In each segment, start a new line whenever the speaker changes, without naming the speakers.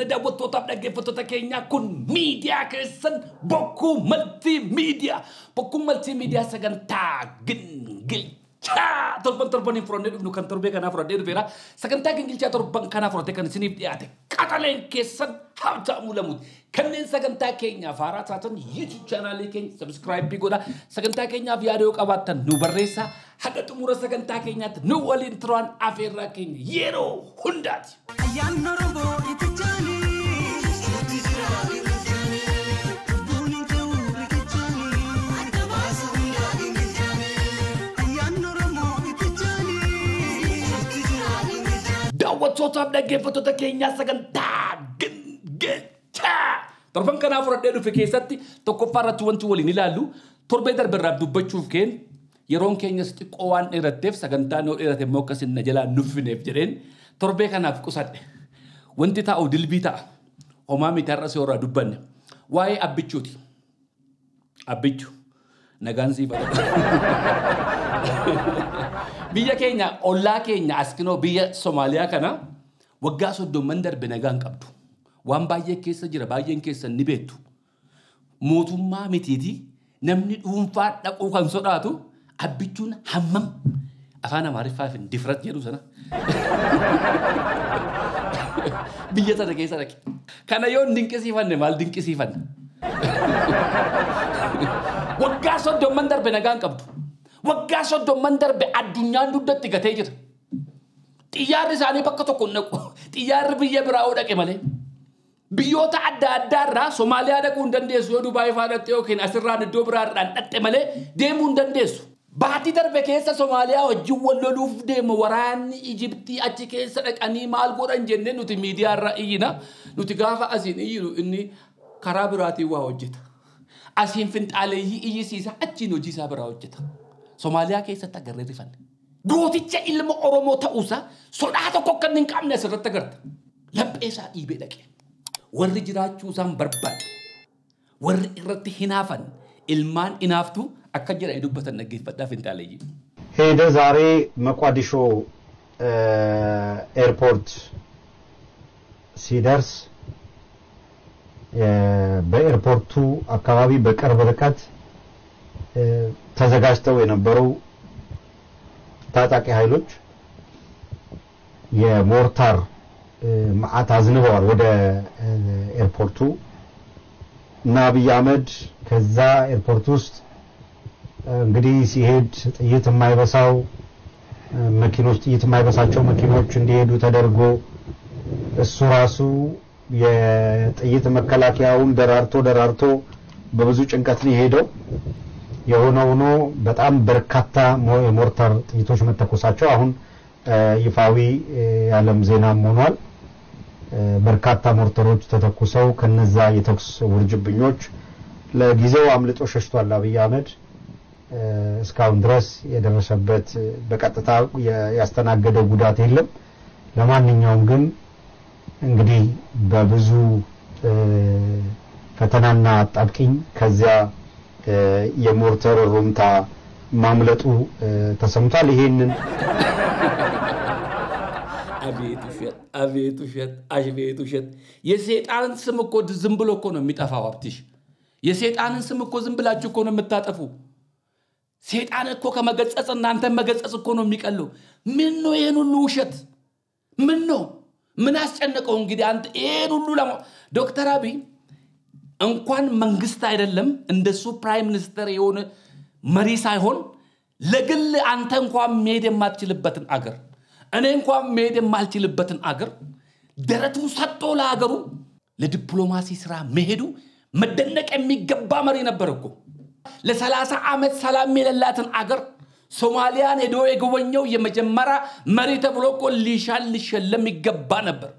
Fuune daawwattootaaf dhaggeeffattoota keenyaa kun miidiyaa keessan Bokkuu Maltiimiidiyaa. Bokkuun Maltiimiidiyaa sagantaa gingilchaa torban torbaniin furannee dhufnu kan torbee kanaa furannee dhufeera. Sagantaa gingilchaa torban kanaa furate kan isiniif dhiyaate qaxaleen keessan Habtaamuu Lamuuti. Kanneen sagantaa keenyaaf haaraa taatan YouTube chaanaalii keenya subscribe godhaa. Sagantaa keenyaaf yaada yoo qabaattan nu barreessaa. Haga xumura sagantaa keenyaatti nu waliin turaan afeerraa keenya yeroo hundaati.
Ayyaanni Oromoo itti jaanii. Lubbuun hin ta'u riqichaanii. Ayyaanni Oromoo itti jaanii.
Daawwattootaaf dhaggeeffattoota keenyaa sagantaa gingilchaa torban kanaa fudhadhee dhufe keessatti tokkoffaa irratti wanti waliin ilaallu torbee darbe irraa dubbachuuf keen yeroon keenyas xiqqoo waan dheeratteef sagantaan yoo dheerate immoo akkasin na jalaa nuffineef jedheen torbee kanaaf qusadhe. Wanti taa'u dilbii ta'a. Homaa miti har'a si irraa dubbanne. Waa'ee abbichuuti. Abbichu nagaan siif haa ta'u. Biyya keenya ollaa keenya askinoo biyya Somaaliyaa kana waggaa 30 darbe nagaan qabdu. Waan baay'ee keessa jira baay'een keessan ni beektu. Mootummaa mitiiti namni dhuunfaa dhaquu kan sodaatu abbichuun hammam afaan Amaariffaa fi difrat jedhu sana. Biyya sana keessa dhaqe. Kana yoo hin dinqisiifanne maal dinqisiifanna? Waggaa 30 darbe nagaan qabdu. Waggaa 30 darbe addunyaan dugdatti gatee jira. Xiyyaarri isaanii bakka tokko hin dhaqu. Xiyyaarri biyya biraa yoo dhaqe malee. Biyyoota adda addaa irraa Somaaliyaa dhaquu hin dandeessu yoo Dubaay fa'aa dhaqxe yookiin asirraan iddoo biraa irraan dhaqxe malee deemuu hin dandeessu. Baatii darbe keessa Somaaliyaa wajjin wal loluuf deema waraanni Ijiptii achi keessa dhaqanii maal godhan jennee nuti miidiyaa irraa iyyina. Nuti gaafa asiin iyyinu inni karaa biraatiin waa hojjeta. Asiin finxaaleeyyii iyyisiisa achiin hojii isaa biraa hojjeta. Somaaliyaa keessatti agarree rifanne. Gooticha ilma Oromoo ta'uusaa sodaa tokko akka inni hin qabne asirratti agarta. Laphee isaa dhiibee dhaqe. Warri jiraachuu isaan barbaade, warri irratti hinaafan, ilmaan hinaaftu akka jedhanii dubbatan dhaggeeffadhaa finxaaleeyyii.
ሄደ ዛሬ መቋዲሾ ኤርፖርት ሲደርስ በኤርፖርቱ አካባቢ በቅርብ ርቀት ተዘጋጅተው የነበሩ ታጣቂ ኃይሎች የሞርታር መዓት አዝንበዋል ወደ ኤርፖርቱ እና አብይ አህመድ ከዛ ኤርፖርት ውስጥ እንግዲህ ሲሄድ ጥይት የማይበሳው መኪኖች ጥይት የማይበሳቸው መኪኖች እንዲሄዱ ተደርጎ እሱ ራሱ የጥይት መከላከያውን ደራርቶ ደራርቶ በብዙ ጭንቀት ነው የሄደው። የሆነ ሆኖ በጣም በርካታ የሞርታር ጥይቶች መተኮሳቸው አሁን ይፋዊ የዓለም ዜናም ሆኗል። በርካታ ሞርተሮች ተተኩሰው ከነዛ የተኩስ ውርጅብኞች ለጊዜው አምልጦ ሸሽቷል አብይ አህመድ። እስካሁን ድረስ የደረሰበት በቀጥታ ያስተናገደው ጉዳት የለም። ለማንኛውም ግን እንግዲህ በብዙ ፈተናና አጣብቂኝ ከዚያ የሞርተር ሩምታ ማምለጡ ተሰምቷል። ይሄንን
አቤት ውሸት፣ አቤት ውሸት፣ አቤት ውሸት! የሰይጣንን ስም እኮ ዝም ብሎ እኮ ነው የሚጠፋው። ሀብትሽ የሰይጣንን ስም እኮ ዝም ብላችሁ እኮ ነው የምታጠፉ። ሰይጣን እኮ ከመገጸጽ እናንተን መገጸጽ እኮ ነው የሚቀለው። ምን ነው ይሄን ሁሉ ውሸት? ምን ነው ምን አስጨነቀው? እንግዲህ አንተ ይሄን ሁሉ ዶክተር አብይ እንኳን መንግስት አይደለም እንደሱ ፕራይም ሚኒስተር የሆነ መሪ ሳይሆን ለግል አንተ እንኳን መሄድ የማትችልበትን አገር እኔ እንኳን መሄድ የማልችልበትን አገር ደረቱን ሰጥቶ ለአገሩ ለዲፕሎማሲ ስራ መሄዱ መደነቅ የሚገባ መሪ ነበር እኮ። ለ30 ዓመት ሰላም የሌላትን አገር ሶማሊያን ሄዶ የጎበኘው የመጀመሪያ መሪ ተብሎ እኮ ሊሻል ሊሸለም ይገባ ነበር።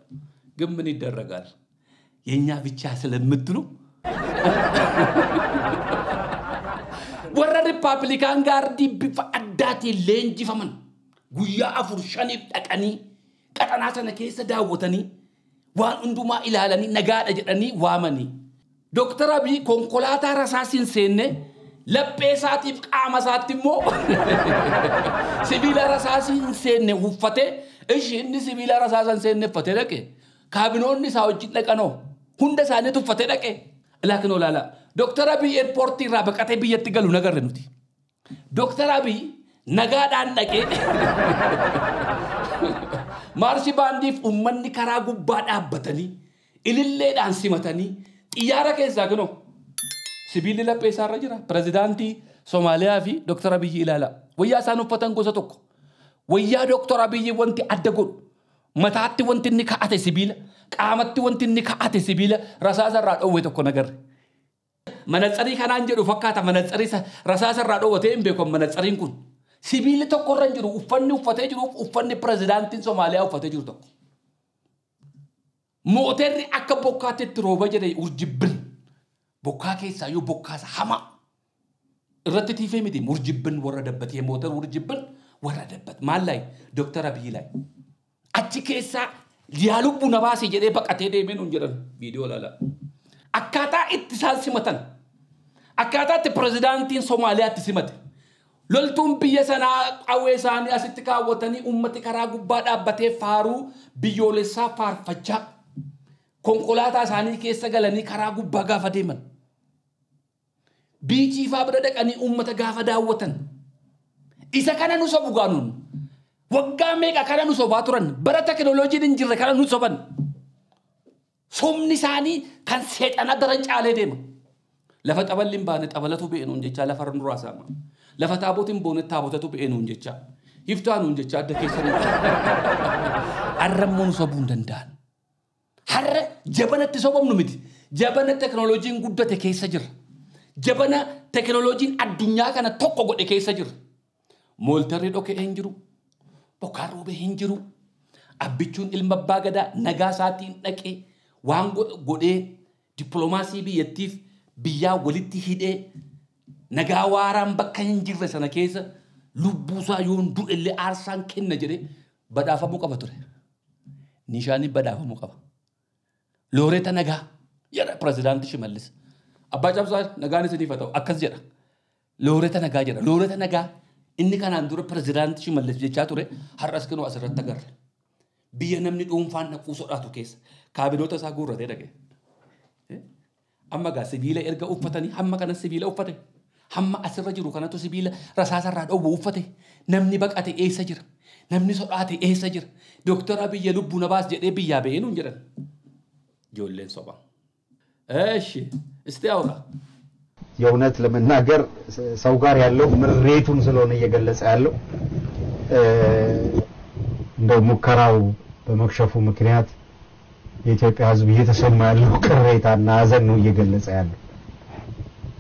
ግን ምን ይደረጋል የኛ ብቻ ስለምትሉ warra Rippaabilikaan gaardii bifa addaatiin leenjifaman guyyaa 4-5 dhaqanii qaxanaa sana keessa daawwatanii waan hundumaa ilaalanii nagaadha jedhanii waamanii. Dooktar Abiy konkolaataa rasaasiin seenne laphee isaatiif qaama isaatti immoo sibiila rasaasiin seenne uffatee ishi inni sibiila rasaasan seenne uffatee dhaqe Kaabinoonni isaa wajjin dhaqanoo hunda isaanii tuffatee dhaqe. Laakiin olaala. Dooktar Abiy eerpoortii irraa baqatee biyyatti galu nagarre nuti. Dooktar Abiy nagaadhaan dhaqee maarshi baandiif uummanni karaa gubbaa dhaabbatanii ililleedhaan simatanii xiyyaara keessaa kunoo sibiilli laphee isaarra jira. Pirezidaantii Somaaliyaa fi Dooktar Abiyyi ilaala. Wayyaa isaan uffatan gosa tokko. Wayyaa Dooktar Abiyyi wanti adda godhu mataatti wanti inni kaa'ate sibiila qaamatti wanti inni kaa'ate sibiila rasaasa irraa dhoowwe tokko nagarre. Manatsarii kanaan jedhu fakkaata manatsarii rasaasa irraa dhoowwatee hin beeku manatsariin kun. Sibiilli tokko irra hin jiru uffanni uffatee jiruuf uffanni pirezidaantiin Somaaliyaa uffatee jiru tokko. Mooterri akka bokkaatti itti rooba jedhe urjibbin. Bokkaa keessaa yoo bokkaasa hamaa. Irratti tiifee miti urjibbin warra dabbatee mooter urjibbin warra dabbat. Maal laayi? Dooktar Abiyyi laayi. Achi keessaa yaa lubbu na baase jedhee baqatee deemee nuun jedhan viidiyoo ilaalaa. Akkaataa itti isaan simatan akkaataa itti pirezidaantiin Somaaliyaatti simate loltuun biyya sanaa qawwee isaanii asitti kaawwatanii uummati karaa gubbaa dhaabbatee faaruu biyyoolessaa faarfachaa konkolaataa isaanii keessa galanii karaa gubbaa gaafa deeman biichii faa bira dhaqanii uummata gaafa daawwatan isa kana nu sobu gaanuun waggaa meeqa kana nu sobaa turan bara teknooloojiin hin jirre kana nu soban. Somni isaanii kan seexana daran caalee deema. Lafa xaballi hin baane xabalatu ba'e nuun jechaa lafa nurraa saama. Lafa taabotiin hin boone taabotatu ba'e nuun jechaa. Hiftaa nuun jechaa adda keessa nuun. Har'a immoo nu sobuu hin danda'an. Har'a jabanatti sobamnu miti. Jabana teknooloojiin guddate keessa jira. Jabana teknooloojiin addunyaa kana tokko godhe keessa jira. Mooltarri dhokee hin jiru. Bokkaan roobee hin jiru. Abbichuun ilma abbaa gadaa nagaa isaatiin dhaqee waan godhee dippiloomaasii biyyattiif biyyaa walitti hidhee nagaa waaraan bakka hin jirre sana keessa lubbuusaa yoon du'e illee aarsaan kenna jedhee badhaafamuu qaba ture. Nishaanii badhaafamuu qaba. Looreeta nagaa jedha pirezidaantii Shimallis. Abbaa Cabsaa nagaan isiniif haa ta'u akkas jedha. Looreeta nagaa jedha. Looreeta nagaa inni kanaan dura pirezidaantii Shimallis jechaa ture har'as kunoo asirratti agarra. Biyya namni dhuunfaan dhaquu sodaatu keessa kaabinoota isaa guurratee dhaqe. Amma gaa sibiila erga uffatanii hamma kana sibiila uffate. Hamma asirra jiru kanatu sibiila rasaasarraa dhoowwu uffate. Namni baqate eessa jira? Namni sodaate eessa jira? Dooktar Abiyyi lubbuu na baas jedhee biyyaa ba'ee nuun jedhan. Ijoolleen soba. Eeshi እስቲ አውራ።
የእውነት ለመናገር ሰው ጋር ያለው ምሬቱን ስለሆነ እየገለጸ ያለው እንደው ሙከራው በመክሸፉ ምክንያት የኢትዮጵያ ሕዝብ እየተሰማ ያለው ቅሬታና ሀዘን ነው እየገለጸ ያለው።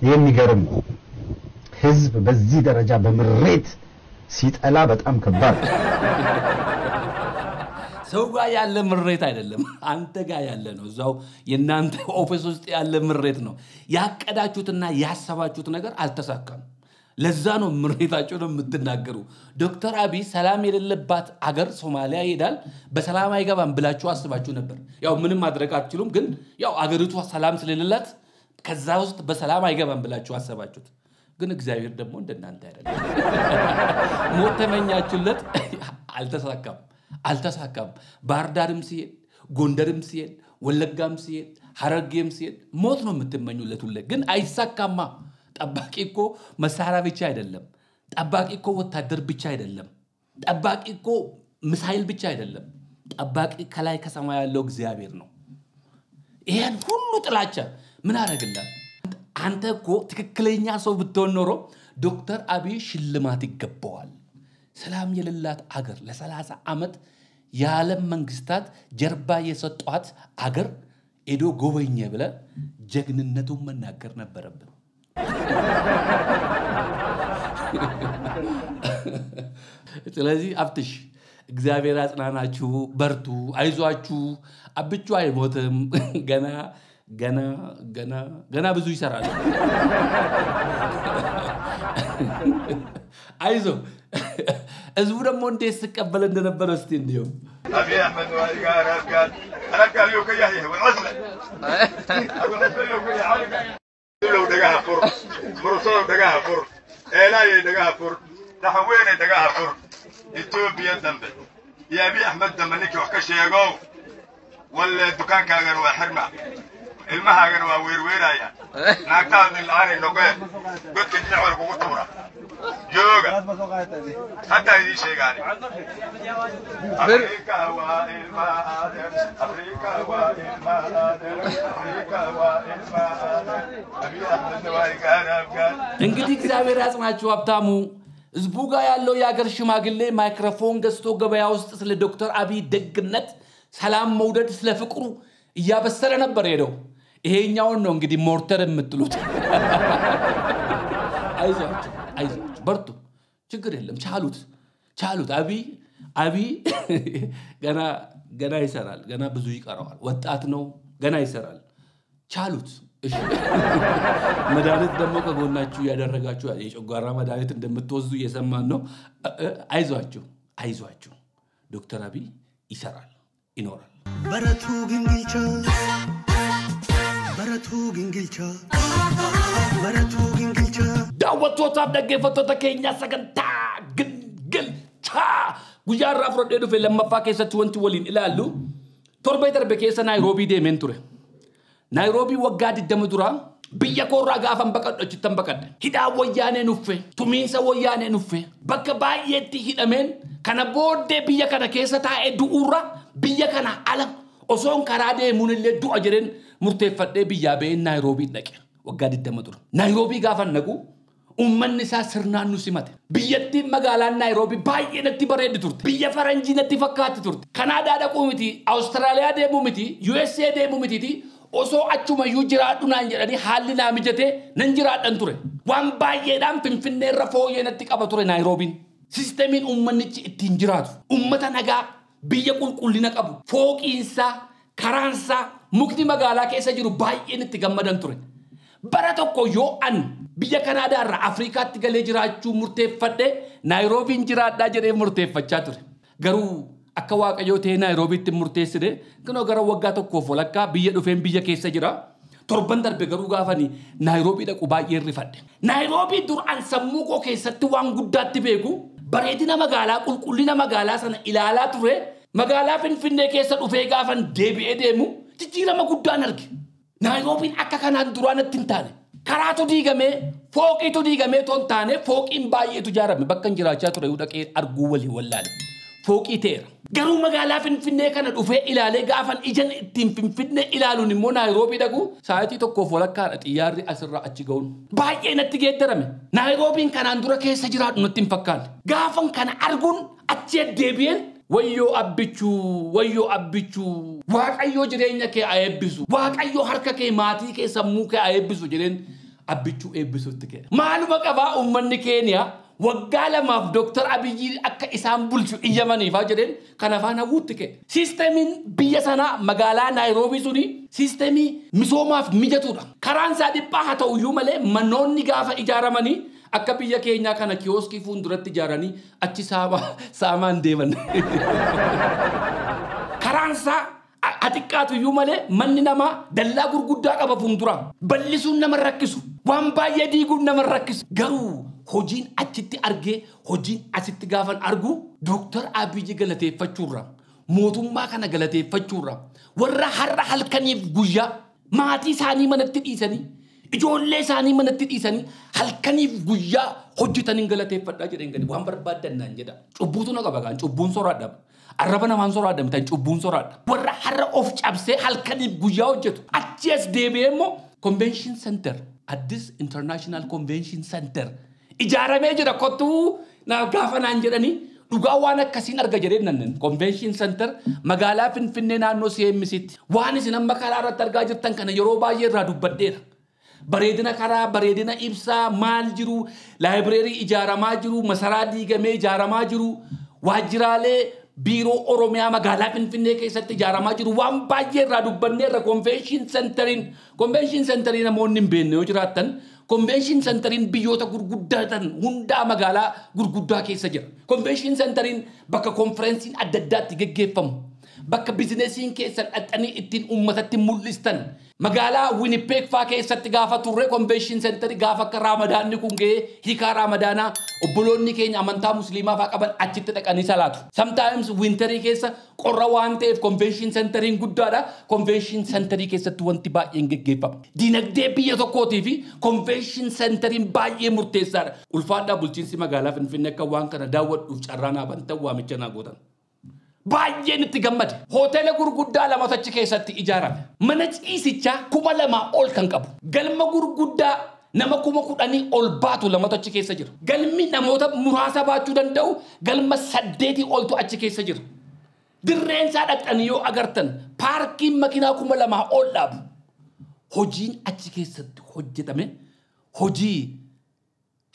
የሚገርም ነው። ሕዝብ በዚህ ደረጃ በምሬት ሲጠላ በጣም ከባድ ነው።
ሰው ጋር ያለ ምሬት አይደለም፣ አንተ ጋር ያለ ነው። እዛው የእናንተ ኦፊስ ውስጥ ያለ ምሬት ነው። ያቀዳችሁትና ያሰባችሁት ነገር አልተሳካም። ለዛ ነው ምሬታችሁን የምትናገሩ። ዶክተር አብይ ሰላም የሌለባት አገር ሶማሊያ ይሄዳል በሰላም አይገባም ብላችሁ አስባችሁ ነበር። ያው ምንም ማድረግ አትችሉም፣ ግን ያው አገሪቷ ሰላም ስለሌላት ከዛ ውስጥ በሰላም አይገባም ብላችሁ አሰባችሁት። ግን እግዚአብሔር ደግሞ እንደናንተ አይደለም። ሞት ተመኛችሁለት፣ አልተሳካም አልተሳካም። ባህር ዳርም ሲሄድ፣ ጎንደርም ሲሄድ፣ ወለጋም ሲሄድ፣ ሐረርጌም ሲሄድ ሞት ነው የምትመኙለት ሁሌ። ግን አይሳካማ። ጠባቂ እኮ መሳሪያ ብቻ አይደለም። ጠባቂ እኮ ወታደር ብቻ አይደለም። ጠባቂ እኮ ሚሳይል ብቻ አይደለም። ጠባቂ ከላይ ከሰማይ ያለው እግዚአብሔር ነው። ይሄን ሁሉ ጥላቻ ምን አደረግላል? አንተ እኮ ትክክለኛ ሰው ብትሆን ኖሮ ዶክተር አብይ ሽልማት ይገባዋል። ሰላም የሌላት አገር ለ30 ዓመት የዓለም መንግስታት ጀርባ የሰጧት አገር ሄዶ ጎበኘ ብለህ ጀግንነቱን መናገር ነበረብን። ስለዚህ አብትሽ እግዚአብሔር ያጽናናችሁ፣ በርቱ፣ አይዟችሁ። አብቹ አይሞትም። ገና ገና ገና ገና ብዙ ይሰራል። አይዞ። ህዝቡ ደግሞ እንዴት ሲቀበል እንደነበረ እስቲ እንዲሁ
أبي أحمد قال أنا يوكي والعزلة والعزلة يوكي لو دقاها فر مرسول دقاها فر إيلاي دقاها فر تحويني دقاها فر إثيوبيا دنبه يا أبي أحمد دمنيك وحكش يا جو Walle dukaankaagana waa xirma, ilmahaagana waa weerweeraya, naagtaada la-aanay noqee godka dhinac kugu tuura. Jooga, haddaa idiin sheegaani. Afrika waa ilma adeer, Afrika waa ilma adeer, Afrika waa ilma adeer. Abiy Axmedna waa igaaraabgaan.
እንግዲህ እግዚአብሔር ያጽናችሁ ሀብታሙ። ህዝቡ ጋር ያለው የሀገር ሽማግሌ ማይክሮፎን ገዝቶ ገበያ ውስጥ ስለ ዶክተር አብይ ደግነት፣ ሰላም መውደድ፣ ስለ ፍቅሩ እያበሰረ ነበር ሄደው። ይሄኛውን ነው እንግዲህ ሞርተር የምትሉት። አይዟችሁ፣ አይዟችሁ፣ በርቱ፣ ችግር የለም። ቻሉት፣ ቻሉት። አብይ ገና ገና ይሰራል። ገና ብዙ ይቀረዋል። ወጣት ነው፣ ገና ይሰራል። ቻሉት። እሺ፣ መድኃኒት ደግሞ ከጎናችሁ እያደረጋችሁ የጨጓራ መድኃኒት እንደምትወስዱ እየሰማን ነው። አይዟችሁ፣ አይዟችሁ። ዶክተር አብይ ይሰራል፣ ይኖራል።
Baratuu gingilchaa, baratuu gingilchaa, baratuu gingilchaa.
Daawwattootaaf dhaggeeffattoota keenyaa, sagantaa Gingilchaa guyyaa irraa fudhadhee dhufe lammaffaa keessatti wanti waliin ilaallu, torbee darbe keessa Naayiroobii deemeen ture. Naayiroobii waggaa 20 dura biyya koorraa gaafan baqadhu achittan baqadhe. Hidhaa wayyaanee nuffe, tumiinsa wayyaanee nuffe, bakka baay'eetti hidhameen kana booddee biyya kana keessa taa'ee du'uurra biyya kana ala osoon karaa deemuun illee du'a jedheen murteeffadhee biyyaa ba'een Naayiroobii dhaqe waggaa 20 dura. Naayiroobii gaafan dhaqu uummanni isaa sirnaan nu simate. Biyyattiin magaalaan Naayiroobii baay'ee natti bareeddi turte. Biyya faranjii natti fakkaatti turte. Kanaadaa dhaquu miti, Awustiraaliyaa deemuu miti, USA deemuu mitiiti. Osoo achumayyuu jiraadhu naan jedhanii haalli naa mijatee nan jiraadhan ture. Waan baay'eedhaan Finfinnee irra fooyyee natti qaba ture Naayiroobiin. Siistemiin uummannichi ittiin jiraatu. Uummata nagaa, biyya qulqullina qabu, fooqiinsaa, karaansaa, mukni magaalaa keessa jiru baay'een itti gammadan ture. Bara tokko yoo an biyya Kanaadaa irraa Afrikaatti galee jiraachuu murteeffadhe, Naayiroobiin jiraadhaa jedhee murteeffachaa ture. Garuu akka Waaqayyoo ta'ee Naayiroobiitti murteessine, kunoo gara waggaa tokkoof walakkaa biyya dhufeen biyya keessa jira. Torban darbe garuu gaafanii Naayiroobii dhaqu baay'ee rifadhe. Naayiroobii dur an sammuu koo keessatti waan guddaatti beeku, bareedina magaalaa, qulqullina magaalaa sana ilaalaa ture, magaalaa Finfinnee keessa dhufee gaafan deebi'ee deemu jijjiirama guddaan arge. Naayiroobiin akka kanaan duraa natti hin taane. Karaatu diigamee, fooqiitu diigamee otoo hin taane, fooqiin baay'eetu ijaarame. Bakka hin jiraachaa ture yoo dhaqee arguu walii wallaale. Fooqii ta'eera. Garuu magaalaa Finfinnee kana dhufee ilaalee gaafan ija ittiin Finfinnee ilaaluun immoo Naayiroobii dhaqu, sa'aatii tokkoof walakkaadha xiyyaarri asirraa achi ga'uun. Baay'ee natti geeddarame. Naayiroobiin kanaan dura keessa jiraadhu natti hin fakkaanne. Gaafan kana arguun achi deebi'een, wayyoo Abbichuu, wayyoo Abbichuu, Waaqayyoo jireenya kee haa eebbisu, Waaqayyoo harka kee, maatii kee, sammuu kee haa eebbisu jedheen Abbichuu eebbisutti kee. Maaluma qabaa uummanni Keeniyaa waggaa 2f Dooktar Abiyyi akka isaan bulchu iyyamaniifaa jedheen kan afaan hawwuutti kee. Siistemiin biyya sanaa, magaalaa Naayiroobii suni siistemii misoomaaf mijatudha. Karaan isaa dhiphaa haa ta'uyyuu malee, manoonni gaafa ijaaramanii akka biyya keenyaa kana kiyooskii fuulduratti ijaaranii achi saamaan deeman. Karaan isaa xiqqaatu iyyuu malee, manni namaa dallaa gurguddaa qaba fuuldura. Bal'isuun nama rakkisu. Waan baay'ee diiguun nama rakkisu. Garuu hojiin achitti argee hojiin asitti gaafan argu, Dooktar Abiyyi galateeffachuurra, mootummaa kana galateeffachuurra, warra har'a halkaniif guyyaa maatii isaanii manatti dhiisanii, ijoollee isaanii manatti dhiisanii halkaniif guyyaa hojjetaniin galateeffadhaa jedheen gadi waan barbaaddan naan jedha. Cubbuutu na qaba kaan cubbuun soraadha. Arraba namaan soraadha mitan cubbuun soraadha. Warra har'a of cabsee halkaniif guyyaa hojjetu. Achi as deebi'ee immoo Convention Center, Addis International Convention Center ijaaramee jira, kottuu na gaafa naan jedhanii, dhugaa waan akkasiin arga jedheen nannen. Convention Center magaalaa Finfinnee naannoo CMCtti. Waan isin amma karaa irratti argaa jirtan kana yeroo baay'ee irraa dubbadheera. Bareedina karaa, bareedina ibsaa, maal jiru, laayibireerii ijaaramaa jiru, masaraa diigamee ijaaramaa jiru, waajjiraalee biiroo Oromiyaa magaalaa Finfinnee keessatti ijaaramaa jiru, waan baay'ee irraa dubbanneerra. Convention Centeriin, Convention Centerii namoonni hin beekne yoo jiraattan, Convention Centeriin biyyoota gurguddatan hundaa magaalaa gurguddaa keessa jira. Convention Centeriin bakka konferensiin adda addaatti geggeeffamu. Bakka bizinesiin keessan dhaqxanii ittiin uummatatti mul'istan. Magaalaa Winnipeg faa keessatti gaafa turre convention center gaafa akka Raamadaanni kun ga'ee hiikaa Raamadaanaa obboloonni keenya amantaa musliimaa faa qaban achitti dhaqanii salaatu. Sometimes winterii keessa qorra waan ta'eef convention centeriin guddaadha. Convention centerii keessatti wanti baay'een geggeeffama. Dinagdee biyya tokkootii fi convention centeriin baay'ee murteessaadha. Ulfaadhaa bulchiinsi magaalaa Finfinnee akka waan kana daawwadhuuf carraa naa bantan waamicha naa gootan. Baay'een itti gammade. Hoteela gurguddaa lamatu achi keessatti ijaarame. Mana ciisichaa 2000 ol kan qabu. Galma gurguddaa nama 10,000 ol baatu lamatu achi keessa jira. Galmi namoota muraasa baachuu danda'u galma 8 oltu achi keessa jira. Dirreen isaa dhaqxanii yoo agartan paarkiin makiinaa 2000 ol dhaabu. Hojiin achi keessatti hojjetame hojii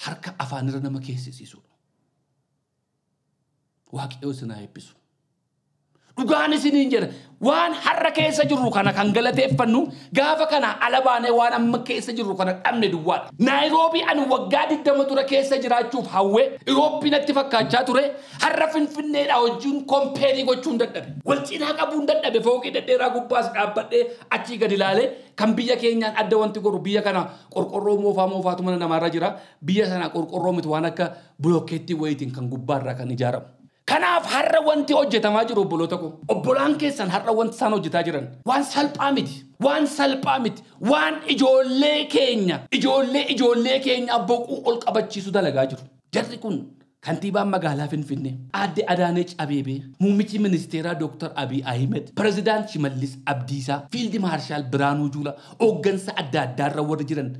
harka afaanirra nama keessisiisudha. Waaqayyo isin haa eebbisu. Dhugaan isiniin jedha waan har'a keessa jirru kana kan galateeffannu gaafa kana ala baanee waan amma keessa jirru kana dhabne duwwaadha. Naayiroobii ani waggaa 20 dura keessa jiraachuuf hawwee Irooppii natti fakkaachaa ture har'a Finfinneedha wajjin kompeerii gochuun dadhabe. Wal cinaa qabuun dadhabe fooqii dhedheeraa gubbaas dhaabbadhee achii gadi ilaalee kan biyya keenyaan adda wanti godhu biyya kana qorqorroo moofaa moofaatu mana namaarra jira. Biyya sana qorqorroo miti waan akka bulokkeettii wayiitiin kan gubbaarraa kan ijaaramu. Kanaaf har'a wanti hojjetamaa jiru obboloota koo. Obbolaan keessan har'a wanti isaan hojjetaa jiran waan salphaa miti. Waan salphaa miti. Waan ijoollee keenya ijoollee keenya boquu ol qabachiisu dalagaa jiru. Jarri kun kantiibaan magaalaa Finfinnee Aadde Adaanech Abeebee, muummichi ministeeraa Dr. Abiy Ahmed, Pirezidaant Shimallis Abdiisaa, Fiildi Maarshaal Biraanuu Juulaa, hooggansa adda addaarra warri jiran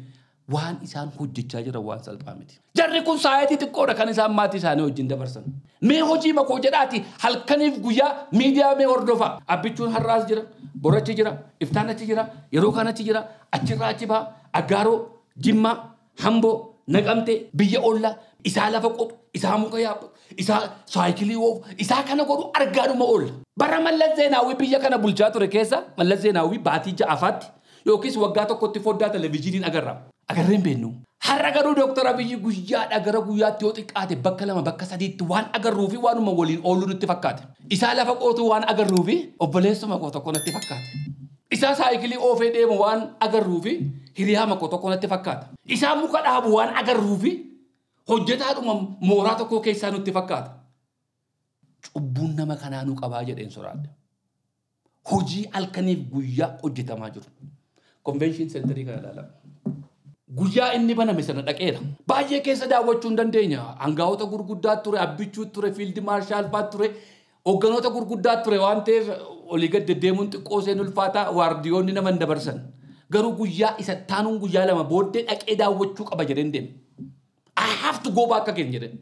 waan isaan hojjechaa jiran waan salphaa miti. Jarri kun sa'aatii xiqqoodha kan isaan maatii isaanii wajjin dabarsan. Mee hojii makoo jedhaati halkaniif guyyaa miidiyaa mee hordofaa. Abbichuun har'aas jira, borachi jira, iftaan achi jira, yeroo kaan achi jira, achirraa achi baha, Aggaaroo, Jimmaa, Hamboo, Naqamtee, biyya ollaa, isaa lafa qotu, isaa muka yaabbatu, isaa saayikilii oofu, isaa kana godhu argaadhuma oolla. Bara Mallas Zeenaawwii biyya kana bulchaa ture keessa Mallas Zeenaawwii baatii 6ffaatti yookiis waggaa tokkotti foddaa televizyiiniin agarra. Agarreen beennu. Har'a garuu Dr. Abiyyi guyyaadhaa gara guyyaatti yoo xiqqaate bakka 2 bakka 3tti waan agarruu fi waanuma waliin ooluu nutti fakkaate. Isaa lafa qootu waan agarruu fi obboleessuma koo tokko natti fakkaate. Isaa saayikilii oofee deemu waan agarruu fi hiriyaa koo tokko natti fakkaata. Isaa muka dhaabu waan agarruu fi hojjetaadhuma mooraa tokko keessaa nutti fakkaata. Cubbuun nama kanaa nu qabaa jedheen soraadha. Hojii halkaniif guyyaa hojjetamaa jiru. Convention centerii kana ilaalama. Guyyaa inni baname sana dhaqeera. Baay'ee keessa daawwachuu hin dandeenya. Hangaa'ota gurguddaa ture, Abbichuu ture, Fiildi Maarshaal fa'aa ture, hoogganoota gurguddaa ture waan ta'eef olii gad deddeemuun xiqqoo seen ulfaataa waardiyoonni nama hin dabarsan. Garuu guyyaa isa taanuun guyyaa 2 booddee dhaqee daawwachuu qaba jedheen deeme. I have to go back again jedheen.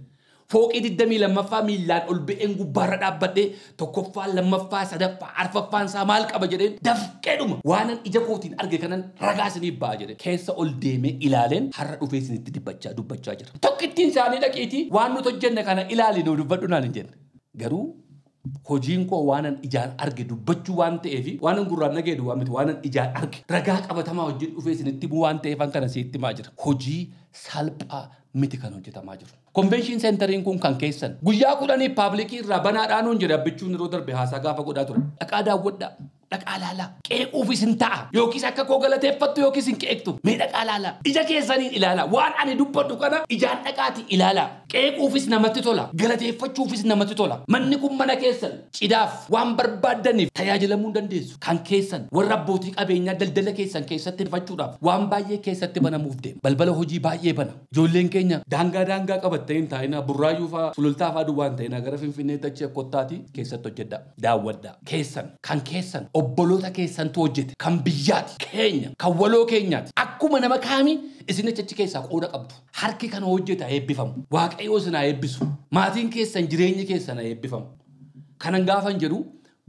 Fooqii 22ffaa miillaan ol ba'een gubbaarra dhaabbadhee 1ffaa 2ffaa 3ffaa 4ffaan isaa maal qaba jedheen dafqeedhuma waanan ija kootiin arge kanan ragaa isiniif ba'a jedhe. Keessa ol deemee ilaaleen har'a dhufee isinitti dubbachaa jira. Tokkittiin isaanii dhaqiitii waan nuti hojjenne kana ilaali nu dubbadhu naan hin jenne. Garuu hojiin koo waanan ijaan arge dubbachuu waan ta'eef waanan gurraan dhageedu waan miti waanan ijaan arge ragaa qabatamaa wajjin dhufee isinitti himuu waan ta'eef kana sitti himaa jira. Hojii salphaa miti kan hojjetamaa jiru. Convention centeriin kun kan keessan guyyaa 10 paablikii irraa banaadhaan nuun jedhe Abbichuun yeroo darbe haasaa gaafa godhaa ture. Dhaqaa daawwadhaa. Dhaqaa laalaa. Qeequufis hin ta'a. Yookiis akka koo galateeffattu yookiis hin qeeqtu. Mee dhaqaa laalaa. Ija keessaniin ilaalaa. Waan ani dubbadhu kana ijaan dhaqaati ilaalaa. Qeequufis namatti tola. Galateeffachuufis namatti tola. Manni kun mana keessan cidaaf waan barbaaddaniif tajaajilamuu hin dandeessu. Kan keessan warra abbootii qabeenyaa daldala keessan keessatti hirfachuudhaaf waan baay'ee keessatti banamuuf deema. Balbala hojii baay'ee bana. Ijoolleen keenya daangaa daangaa qabattee hin taa'inaa Burraayyuu fa'aa Sulultaa fa'aa duwwaa hin ta'inaa gara Finfinneetti achi kottaati keessatti hojjedhaa. Daawwadhaa. Keessan kan keessan obboloota keessantu hojjete kan biyyaati keenya kan waloo keenyaati. Akkuma nama kaamii isin achi keessaa qooda qabdu. Harki kana hojjeta eebbifamu. Waaqayyo isin haa eebbisu. Maatiin keessan jireenyi keessan haa eebbifamu. Kanan gaafan jedhu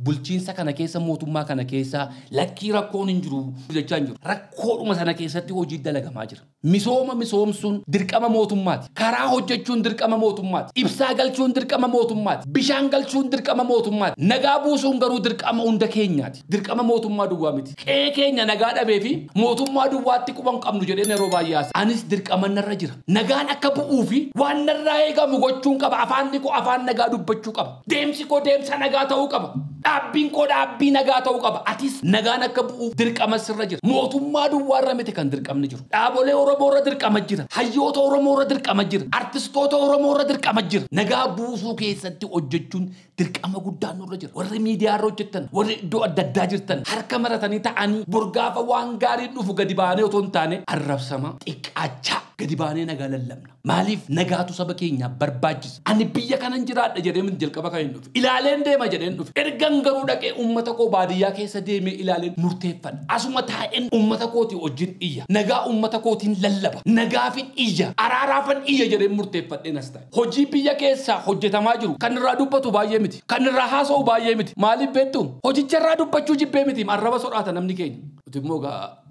bulchiinsa kana keessa mootummaa kana keessa lakkii rakkoon hin jiru jechaa hin jiru. Rakkoodhuma sana keessatti hojii dalagamaa jira. Misooma misoomsuun dirqama mootummaati. Karaa hojjechuun dirqama mootummaati. Ibsaa galchuun dirqama mootummaati. Bishaan galchuun dirqama mootummaati. Nagaa buusuun garuu dirqama hunda keenyaati. Dirqama mootummaa duwwaa miti. Qe'ee keenya nagaa dhabee fi mootummaa duwwaatti quba hin qabnu jedheen yeroo baay'ee haasa. Anis dirqama narra jira. Nagaan akka bu'uu fi waan narraa eegamu gochuun qaba. Afaanni koo afaan nagaa dubbachuu qaba. Deemsi koo deemsa nagaa ta'uu qaba. Dhaabbiin koo dhaabbii nagaa ta'uu qaba. Atis nagaan akka bu'uuf dirqama sirra jira. Mootummaa duwwaarra miti kan dirqamni jiru. Dhaabolee Oromoo irra dirqama jira. Hayyoota Oromoo irra dirqama jira. Artistoota Oromoo irra dirqama jira. Nagaa buusuu keessatti hojjechuun dirqama guddaan nurra jira. Warri miidiyaa irra hojjetan, warri iddoo adda addaa jirtan harka maratanii ta'anii borgaafa waan gaariin dhufu gadi baanee otoo hin taane arrabsama xiqqaachaa gadi baanee nagaa lallabna. Maaliif nagaatu saba keenyaaf barbaachisa? Ani biyya kanan jiraadha jedhee min jalqaba kan hin dhufe. Ilaaleen deema jedheen dhufe. Ergan garuu dhaqee uummata koo baadiyyaa keessa deemee ilaaleen murteeffadha. Asuma taa'een uummata kootii wajjin iyya. Nagaa uummata kootiin lallaba. Nagaafin iyya. Araaraafan iyya jedheen murteeffadheen as taa'e. Hojii biyya keessaa hojjetamaa jiru kan irraa dubbatu baay'ee miti. Kan irraa haasa'u baay'ee miti. Maaliif beektu? Hojicha irraa dubbachuu jibbee miti. Arraba sodaata namni keenya. Nuti immoo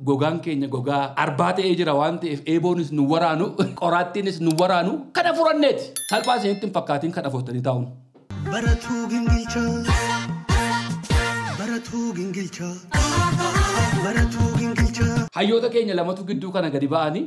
gogaan keenya gogaa arbaa ta'ee jira waan ta'eef eeboonis nu waraanu, qoraattiinis nu waraanu kana furanneeti. Salphaa isinitti hin fakkaatiin kana furtanii taa'uun.
Baratuu gingilchaa. Baratuu gingilchaa. Baratuu gingilchaa.
Hayyoota keenya lamatu gidduu kana gadi ba'anii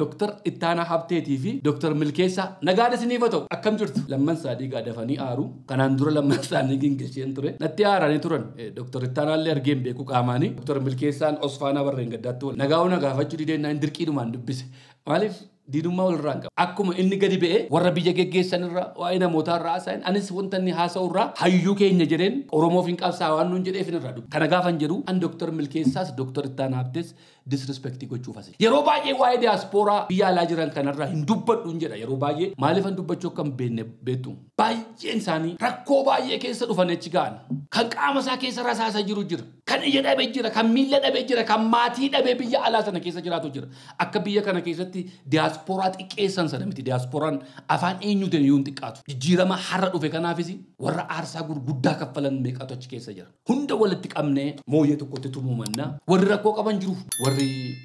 Dr. Ittaanaa Habteetii fi Dr. Milkeessaa nagaan isiniif haa ta'u akkam jirtu? Lamman isaanii gaadafanii aaru. Kanaan dura lamman isaanii gingilcheen ture. Natti aaranii turan. Dr. Ittaanaallee argee hin beeku qaamaanii. Dr. Milkeessaan Osfaanaa Barreen gaddaatti wal. Nagaa hoo nagaafachuu dideen naan dirqiidhumaan dubbise. Maaliif? Diinummaa walirraa hin qabu. Akkuma inni gadi ba'ee warra biyya geggeessan irraa waa'ee namootaa irraa haasa'an anis wanta inni haasa'u irraa hayyuu keenya jedheen Oromoof hin qabsaa waan nuun jedheef irraa dubbi. Kana gaafan jedhu an Dr. Milkeessaas Dr. Ittaanaa Habtees disrespectii gochuuf asi. Yeroo baay'ee waa'ee diyaaspooraa biyya alaa jiran kanarraa hin dubbadhu hin jedha yeroo baay'ee maaliif an dubbachuu akka hin beekne beektu. Baay'een isaanii rakkoo baay'ee keessa dhufan achi ga'an. Kan qaama isaa keessa rasaasa jiru jira. Kan ija dhabee jira, kan miilla dhabee jira, kan maatii dhabee biyya alaa sana keessa jiraatu jira. Akka biyya kana keessatti diyaaspooraa xiqqeessan sana miti. Diyaasporaan afaan eenyuutiin iyyuu hin xiqqaatu. Jijjiirama har'a dhufe kanaafis warra aarsaa gurguddaa kaffalan meeqatu achi keessa jira. Hunda walitti qabnee mooyyee tokkotti tumuu mannaa. Warri rakkoo qaban jiru. Warri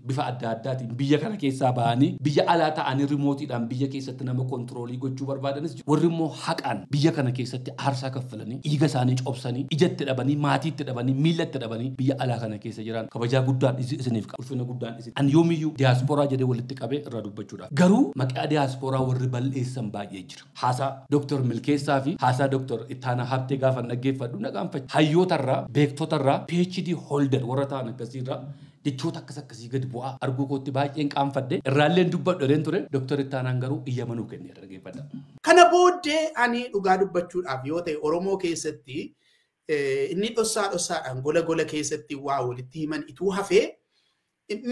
bifa adda addaatiin biyya kana keessaa ba'anii biyya alaa ta'anii rimootiidhaan biyya keessatti nama kontiroolii gochuu barbaadanis jiru. Warri immoo haqaan biyya kana keessatti aarsaa kaffalanii dhiiga isaanii cobsanii ijatti dhabanii maatiitti dhabanii miillatti dhabanii biyya alaa kana keessa jiran kabajaa guddaan isiniif qaba. Ulfina guddaan isin. Ani yoomiyyuu diyaasporaa jedhee walitti qabee irraa dubbachuudhaaf. Garuu maqaa diyaasporaa warri balleessan baay'ee jira. Haasaa Dr. Milkeessaa fi haasaa Dr. Ittaanaa Habtee gaafa dhaggeeffadhu nagaanfacha. Hayyootarraa, beektotarraa, PhD holder warra ta'an akkasiirraa jechoota akkas akkasii gadi bu'aa arguu kootti baay'een qaanfadhe irraalleen dubbadhu jedheen ture. Dr. Ittaanaan garuu iyya manuu kennee dhaggeeffadha.
Kana booddee ani dhugaa dubbachuudhaaf yoo ta'e Oromoo keessatti inni dhossaa dhossaadhaan gola gola keessatti waa walitti himan ituu hafee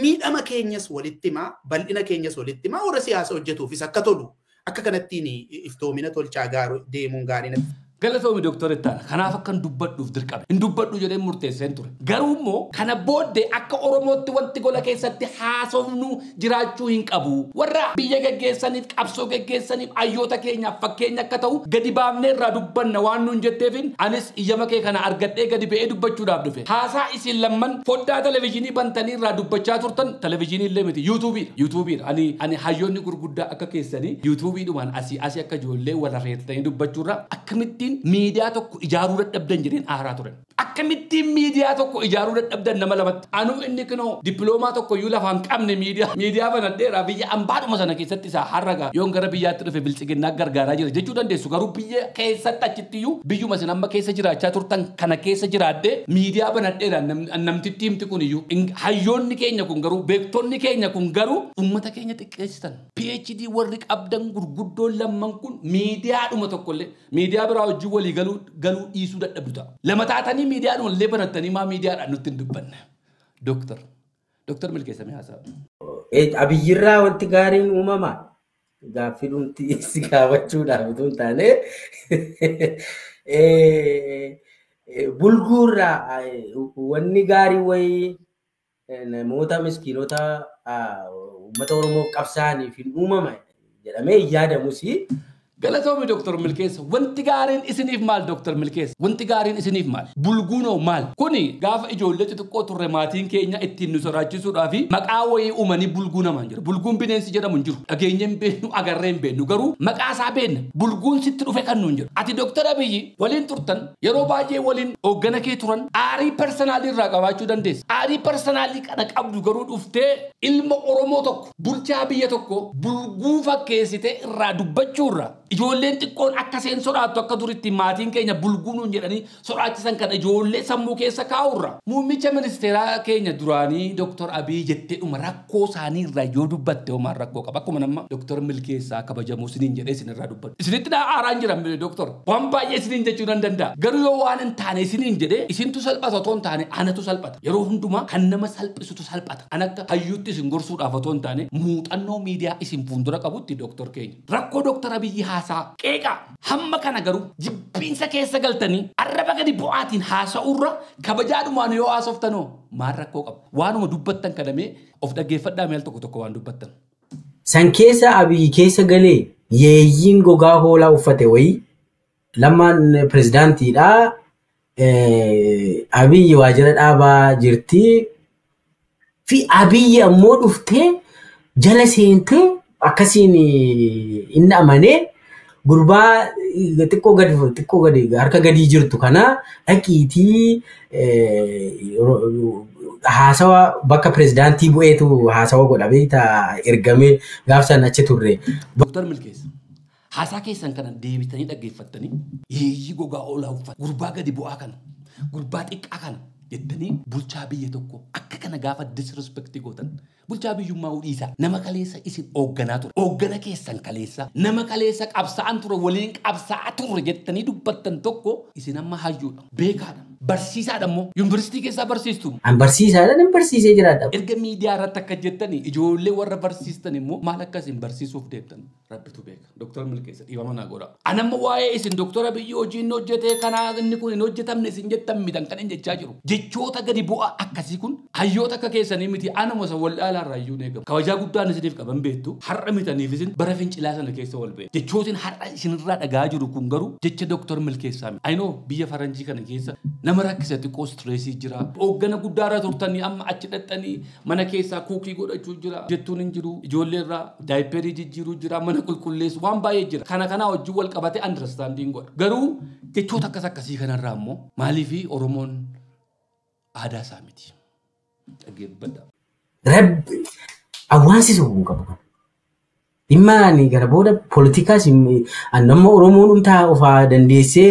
miidhama keenyas walitti himaa bal'ina keenyas walitti himaa warra siyaasa hojjetuufis akka tolu akka kanattiin iftoomina tolchaa deemuun gaarii natti.
Galatoomi Dr. Ittaanaa kanaaf akkan dubbadhuuf dirqame. Hin dubbadhu jedhee murteesseen ture. Garuu immoo kana booddee akka Oromootti wanti gola keessatti haasofnu jiraachuu hin qabu. Warra biyya geggeessaniif, qabsoo geggeessaniif, hayyoota keenyaaf fakkeenya akka ta'u gadi baafnee irraa dubbanna waan nuun jetteefin anis iyyama kee kana argadhee gadi ba'ee dubbachuudhaaf dhufe. Haasaa isin lamman foddaa televezyiinii bantanii irraa dubbachaa turtan televezyiinii illee miti yuutuubiidha. Yuutuubiidha. Ani hayyoonni gurguddaa akka keessanii yuutuubiidhumaan asii asii akka ijoollee wal rafeettanii dubbachuurraa akkamittiin miidiyaa tokko ijaaruu dadhabdan jedheen aaraa turan. Akkamittiin miidiyaa tokko ijaaruu dadhabdan nama lamatti. Anuu inni kinoo dippiloomaa tokko iyyuu lafaan qabne miidiyaa banadheeraa biyya ambaadhuma sana keessatti isaa har'a gaa yoon gara biyyaatti dhufe bilchiginnaa gargaaraa jira jechuu dandeessu. Garuu biyya keessatti achitti iyyuu biyyuma isin amma keessa jiraachaa turtan kana keessa jiraadhee miidiyaa banadheeraa namtitti himti kun iyyuu hayyoonni keenya kun garuu beektonni keenya kun garuu uummata keenya xiqqeessitan. PhD warri qabdan gurguddoon lamman kun miidiyaadhuma tokkollee miidiyaa biraa wajjin walii galuu dhiisuu dadhabdu ta'a. Lama taatanii miidiyaadhuma illee banattanii maa miidiyaadhaan nutti hin dubbanne. Dooktar Milkeessaa mee haasa'a.
Abiyyirraa wanti gaariin uumama. Gaaffii dhumti si gaafachuudhaaf utuu hin taane bulguurraa wanni gaarii wayii namoota miskiinota uummata Oromoof qabsaa'aniif hin uumama jedhamee hin yaadamus.
Galatoomi Dr. Milkeessa. Wanti gaariin isiniif maal Dr. Milkeessa? Wanti gaariin isiniif maal? Bulguunoo maal? Kuni gaafa ijoollee xixiqqoo turre maatiin keenya ittiin nu sodaachisuudhaaf maqaa wayii uumanii bulguu namaan jira. Bulguun bineensi jedhamu hin jiru. Dhageenya hin beeknu, agarree hin beeknu. Garuu maqaa isaa beekna. Bulguun sitti dhufe kan nuun jiru. Ati Dr. Abiyyi waliin turtan yeroo baay'ee waliin hooggana kee turan aarii parsanaalii irraa qabaachuu dandeessa. Aarii parsanaalii kana qabdu garuu dhuftee ilma Oromoo tokko bulchaa biyya tokko bulguu fakkeessitee irraa dubbachuurra. Ijoolleen xiqqoon akka seen sodaattu akka duritti maatiin keenya bulguunuun jedhanii sodaachisan kana ijoollee sammuu keessa kaa'urra. Muummicha ministeeraa keenya duraanii Dr. Abiy jettee dhuma rakkoo isaanii irraa yoo dubbatte homaan rakkoo qaba. Akkuma nama Dr. Milkeessaa kabajamuu isiniin jedhee isinirraa dubbatu. Isinitti aaraan jira Dr. Waan baay'ee isiniin jechuu nan danda'a. Garuu yoo waan hin taane isiniin jedhee isintu salphata otoo hin taane anatu salphata. Yeroo hundumaa kan nama salphisutu salphata. An akka hayyuutti isin gorsuudhaaf otoo hin taane muuxannoo miidiyaa isin fuuldura qabutti Dr. keenya. Rakkoo Dr. Abiyyi haasaa qeeqaa hamma kana garuu jibbiinsa keessa galtanii arraba gadi bu'aatiin haasa'urra kabajaadhumaan yoo haasoftanoo maal rakkoo qaba? Waanuma dubbattan kadhamee of dhaggeeffadhaa meel tokko tokko waan dubbattan.
San keessa Abiyyi keessa galee yeeyyiin gogaa hoolaa uffate wayii Lammaan pirezidaantiidha. Abiyyi waajjira dhaabaa jirti. Fi Abiyyi ammoo dhuftee jala seentee akkasiin inni amanee gurbaa xiqqoo gadi harka gadii jirtu kana dhaqiitii haasawa bakka pirezidaantii bu'eetu haasawa godha beektaa ergamee gaaf san achi turre.
Dr. Milkeessa haasaa keessan kana deebitanii dhaggeeffattanii yeeyyii gogaa oolaa uffata gurbaa gadi bu'aa kana gurbaa xiqqaa kana jettanii bulchaa biyya tokko akka kana gaafa disrespect gootan bulchaa biyyummaa dhiisaa nama kaleessa isin hoogganaa ture hooggana keessan kaleessa nama kaleessa qabsaa'an ture waliin qabsaa'aa turre jettanii dubbattan tokko isin amma hayyuudha beekaadha barsiisaadha immoo yuunivarsiitii keessaa barsiistu.
An barsiisaadha nan barsiisee jiraadha.
Erga miidiyaa irratti akka jettanii ijoollee warra barsiistan immoo maal akka isin barsiisuuf deemtan rabbitu beeka. Dr. Milkeessa dhiifama naa godha. An amma waa'ee isin Dr. Abiyyi hojii inni hojjete kanaa inni kun hin hojjetamne isin jettan mitan kan hin jechaa jiru. Jechoota gadi bu'aa akkasii kun hayyoota akka keessanii miti anuma isa wallaalaa irraa iyyuu eegamu. Kabajaa guddaan isiniif qaban beektu har'a mitaniif isin bara fincilaa sana keessa wal beeku. Jechootiin har'a isinirraa dhagaa jiru kun garuu jecha Dr. Milkeessaa miti. Ayinoo biyya faranjii kana keessa nama rakkisa xiqqoo stressii jira. Hooggana guddaarra turtanii amma achi dhaxxanii mana keessaa kuukii godhachuu jira. Jettuun hin jiru. Ijoollee irraa daayiperii jijjiiruu jira. Mana qulqulleessu waan baay'ee jira. Kana kanaa wajjin wal qabate understanding godha. Garuu jechoota akkas akkasii kanarraa immoo maaliifi Oromoon aadaa isaa miti. Dhaggeeffadha.
Rabbi awwaansi sun qabu kana. Dhimma ani gara booda poolitikaas nama Oromoon dhumtaa ofaa dandeessee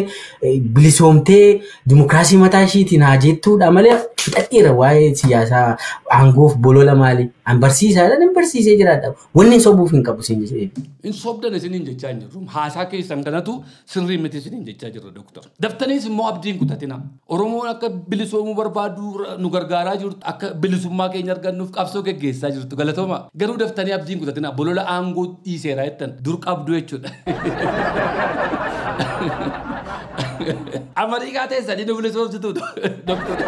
bilisoomtee dimokiraasii mataa ishiitiin haa jettuudha malee fixadheera waa'ee siyaasaa aangoof bolola maali. An barsiisaadha nan barsiisee jiraadha. Wanni hin sobuuf hin qabu siin jedhee.
Hin sobdan isiniin jechaa hin jirru. Haasaa keessan kanatu sirrii miti isiniin jechaa jirra Dooktar. Daftaniis immoo abdiin kutatina. Oromoon akka bilisoomuu barbaadu nu gargaaraa jirtu akka bilisummaa keenya argannuuf qabsoo geggeessaa jirtu galatooma. Garuu daftanii abdiin kutatina bolola aangoo dhiiseera jettan dur qabdu jechuudha. Amariikaa teessanii nu bilisoomsitu Dooktar.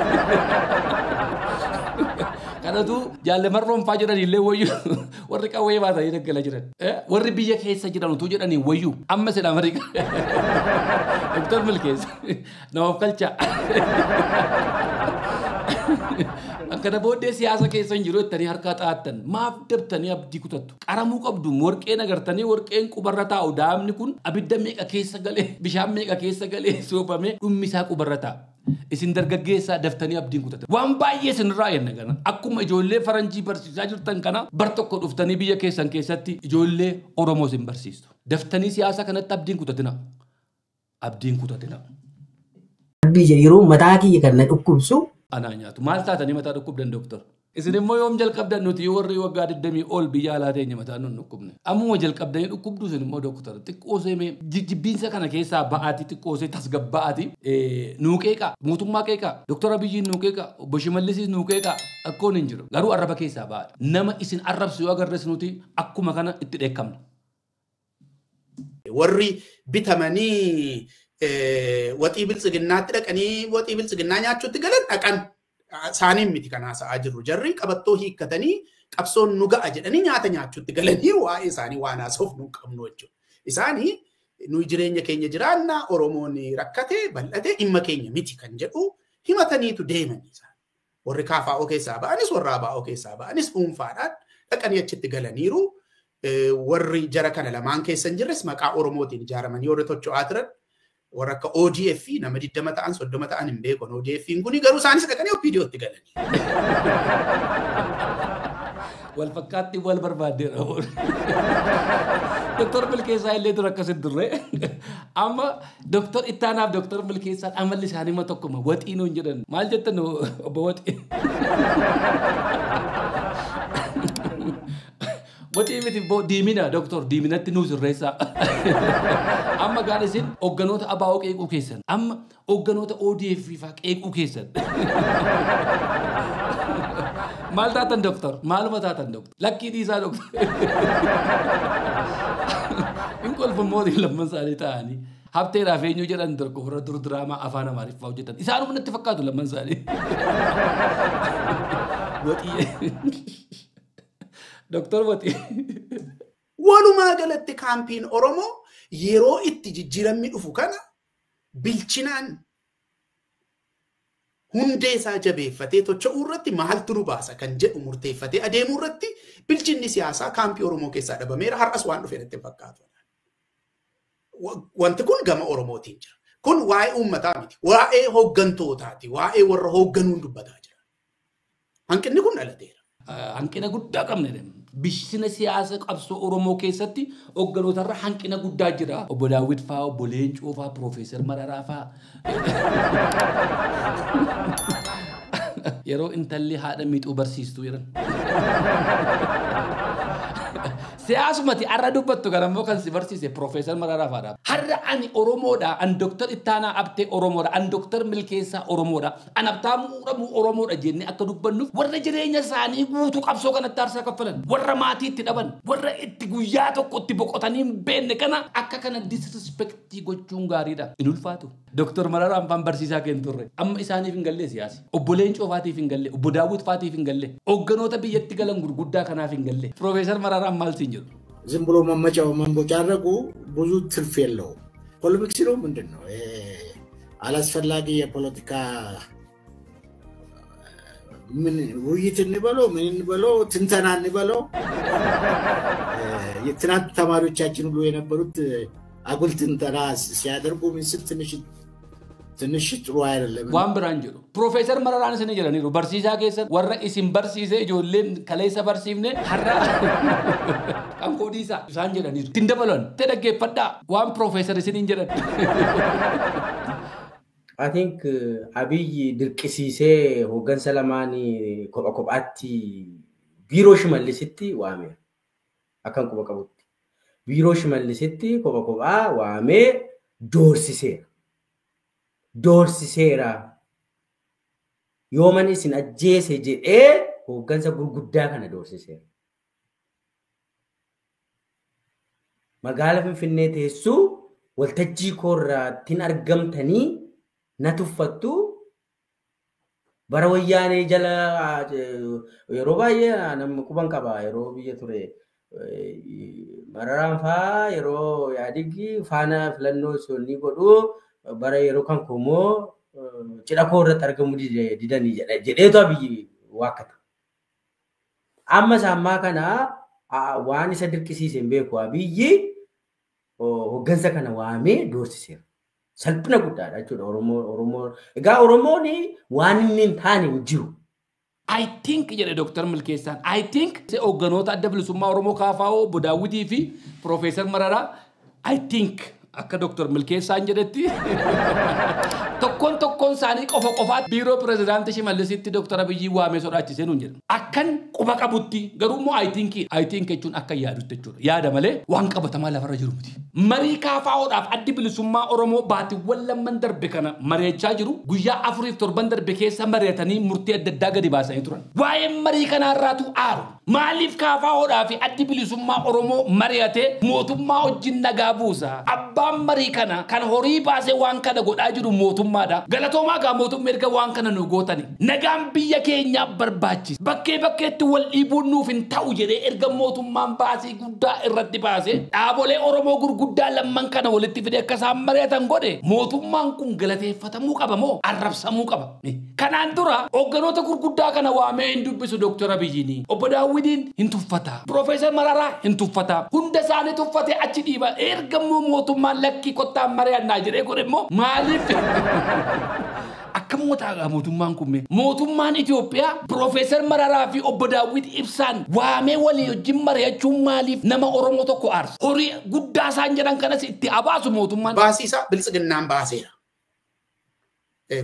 Kanatu jaalle marroonfaa jedhan illee wayyuu warri qawwee baatanii daggala jiran. Warri biyya keessa jiran utuu jedhanii wayyuu amma sedha Amariikaa. Dooktar Milkeessa namaaf galchaa. Akkana booddee siyaasa keessa hin jiru jettanii harkaa xaa'attan maaf dabtanii abdii kutattu. Qaramuu qabdu warqeen agartanii warqeen qubarra taa'u daa'imni kun abidda meeqa keessa galee bishaan meeqa keessa galee soofamee dhummi isaa qubarra taa'a. Isin dargaggeessaa daftanii abdiin kutatan. Waan baay'ee isinirraa eenna kana. Akkuma ijoollee faranjii barsiisaa jirtan kana bar tokko dhuftanii biyya keessan keessatti ijoollee Oromoo isin barsiistu. Daftanii siyaasa kanatti abdiin kutatina. Abdiin kutatina.
Rabbii jedhe yeroo mataa kiyya kan na dhukkubsu.
Anaa nyaatu. Maal taatanii mataa dhukkubdan Dooktar? Isin immoo yoom jalqabdan nuti warri waggaa 20 ol biyya alaa teenye mataa nun dhukkubne. Ammuma jalqabdanii dhukkubdu isin immoo Dooktar. Xiqqoo seemee jijjibbiinsa kana keessaa ba'aatii xiqqoo see tasgabba'aatii nuu qeeqaa mootummaa qeeqaa Dooktar Abiyyiin nuu qeeqaa obbo Shimallisiis nuu qeeqaa akkoon hin jiru. Garuu arraba keessaa ba'aadha. Nama isin arrabsu yoo agarres nuti akkuma kana itti dheekkamna.
Warri bitamanii waxii biltsiginnaatti dhaqanii waxii biltsiginnaa nyaachuutti galan dhaqan isaaniin miti kan haasa'aa jirru. Jarri qabattoo hiikkatanii qabsoon nu ga'a jedhanii nyaata nyaachuutti galanii waa'ee isaanii waan haasa'uuf nu qabnu jechuudha. Isaanii nuyi jireenya keenya jiraanna Oromoon rakkate bal'ate dhimma keenya miti kan jedhu himataniitu deemanii isaan. Warri KFO keessaa ba'anis warra ABO keessaa ba'anis dhuunfaadhaan dhaqanii achitti galaniiru. Warri jara kana lamaan keessa hin jirres maqaa Oromootiin ijaaramanii warri tocho'aa turan warra akka ODF nama 20 ta'an 30 ta'an hin beekan ODF kuni garuu isaanis dhaqanii OPDOtti galanii.
Wal fakkaatti wal barbaaddeera. Doktor Milkeessaa illee dur akkasit durre. Amma Doktor Ittaanaaf Doktor Milkeessaan amalli isaanii ma tokkuma waxii nuun jedhan. Maal jettan obbo Waxii? Waxii miti diimina Doktor diiminatti nuu sirreessaa. Amma gaan isin hoogganoota ABO qeequu keessan. Amma hoogganoota ODF faa qeequu keessan. Maal taatan Doktor? Maaluma taatan Doktor? Lakkii dhiisaa Doktor. Hin kolfammooti lamman isaanii ta'anii. Habteedhaaf eenyu jedhan tokko warra dur diraamaa afaan Amaariffaa hojjetan. Isaanuma natti fakkaatu lamman isaanii. Waxii. Doktor Waxii.
Walumaa galatti kaampiin Oromoo yeroo itti jijjiiramni dhufu kana bilchinaan hundee isaa jabeeffatee tocho'uu irratti maaltu nu baasa kan jedhu murteeffatee adeemuu irratti bilchinni siyaasaa kaampii Oromoo keessaa dhabameera. Har'as waan dhufe natti hin fakkaatu. Wanti kun gama Oromootiin jira. Kun waa'ee uummataa miti. Waa'ee hooggantootaati. Waa'ee warra hoogganuun dubbataa jira. Hanqinni kun dhalateera.
Hanqina guddaa qabna. Bishina siyaasa qabsoo Oromoo keessatti hoogganootarra hanqina guddaa jira. Obbo Daawit faa, Obbo Leencoo faa, Piroofeesar Mararaa faa. Yeroo intalli haadha miixuu barsiistuu jedhan. Siyaasumati har'a dubbattu kan ammoo kan si barsiise Piroofeesar Mararaa faadha. Har'a ani Oromoodha, an Doktor Ittaanaa Abtee Oromoodha, an Doktor Milkeessaa Oromoodha, an Abtaamuu Uramuu Oromoodha jennee akka dubbannuuf warra jireenya isaanii guutuu qabsoo kanatti aarsaa kaffalan, warra maatii itti dhaban, warra itti guyyaa tokko itti boqotanii hin beekne kana akka kana disrespectii gochuun gaariidha. Hin ulfaatu. Doktor Mararaan faan barsiisaa keenya turre. Amma isaaniif hin galle siyaasi. Obbo Leencoo faatiif hin galle, Obbo Daawit faatiif hin galle, hoogganoota biyyatti galan gurguddaa kanaaf hin galle. Piroofeesar Mararaan maal siin jedhu?
ዝም ብሎ መመጫው መንቦጫረቁ ብዙ ትርፍ የለውም። ፖለሚክስ ነው ምንድን ነው? አላስፈላጊ የፖለቲካ ምን ውይይት እንበለው ምን እንበለው ትንተና እንበለው የትናንት ተማሪዎቻችን ሁሉ የነበሩት አጉል ትንተና ሲያደርጉ ምን ስል ትንሽ ትንሽ ጥሩ አይደለም።
Waan biraan jedhu. Piroofeesar Mararaan isin jedhaniiru. Barsiisaa keessan warra isin barsiise ijoolleen kaleessa barsiifne har'a kan koodiisaa isaan jedhaniiru. Ittiin dabalan. Itti dhaggeeffadhaa waan piroofeesar isiniin jedhan.
I think Abiyyi dirqisiisee hooggansa lamaanii kopha kophaatti biiroo Shimallisitti waameera. Akkan quba qabutti. Biiroo Shimallisitti kopha kophaa waamee doorsiseera. Doorsiseera. Yooman isin ajjeese jedhee hooggansa gurguddaa kana doorsiseera. Magaala Finfinnee teessuu waltajjii koorraattiin argamtanii na tuffattu bara wayyaanee jala yeroo baay'ee namni quban qaba yeroo biyya ture Mararaan faa yeroo Yaadiggi faana filannoo sonni godhu bara yeroo kan komoo cidha koo irratti argamuu didanii jedheetu Abiyyi waakkata. Ammas ammaa kana waan isa dirqisiise hin beeku Abiyyi hooggansa kana waamee doorsiseera. Salphina guddaadha jechuudha Oromoo. Egaa Oromoon waan inni hin taane hin jiru.
I think jedhe Doktor Milkeessaan. I think hoogganoota adda bilisummaa Oromoo KFO Obbo Daawwitii fi Piroofeesar Mararaa I think akka Doktor Milkeessaan jedhetti tokkoon tokkoon isaanii qofa qofaa biiroo pirezidaantii Shimallisitti Doktor Abiyyi waamee sodaachisee nuun jedha. Akkan quba qabutti garuu immoo I think I think jechuun akka yaadutti jechuudha. Yaada malee waan qabatamaa lafarra jiru miti. Marii KFOdhaaf addi bilisummaa Oromoo baatiiwwan lamman darbe kana mari'achaa jiru guyyaa 4 fi 7 darbe keessa mari'atanii murtii adda addaa gadi baasanii turan. Waa'een marii kanaarraatu aaru. Maaliif KFOdhaaf addi bilisummaa Oromoo mari'atee mootummaa wajjin nagaa buusa? Abbaan marii kana kan horii baasee waan kana godhaa jiru mootummaadha. Galatoomaa gaa mootummaa erga waan kana nu gootani. Nagaan biyya keenyaaf barbaachisa. Bakkee bakkeetti wal dhiibuun nuuf hin ta'u jedhee erga mootummaan baasii guddaa irratti baasee dhaabolee Oromoo gurguddaa lamman kana walitti fidee akka isaan mari'atan godhe mootummaan kun galateeffatamuu qaba moo arrabsamuu qaba? Kanaan dura hoogganoota gurguddaa kana waamee hin dubbisu Doktor Abiyyiin. Obbo Daawwitiin hin tuffata. Piroofeesar Mararaa hin tuffata. Hunda isaanii tuffatee achi dhiiba. Erga immoo mootummaan lakkii kottaan mari'annaa jedhee godhe immoo maaliif? Akkam ta'a mootummaan kun mee? Mootummaan Itoophiyaa Piroofeesar Mararaa fi Obbo Daawit Ibsaan waamee walii wajjin mari'achuun maaliif nama Oromoo tokko aarsa? Horii guddaa isaan jedhan kanas itti abaasu mootummaan.
Baasiisaa biltsiginnaan baaseera.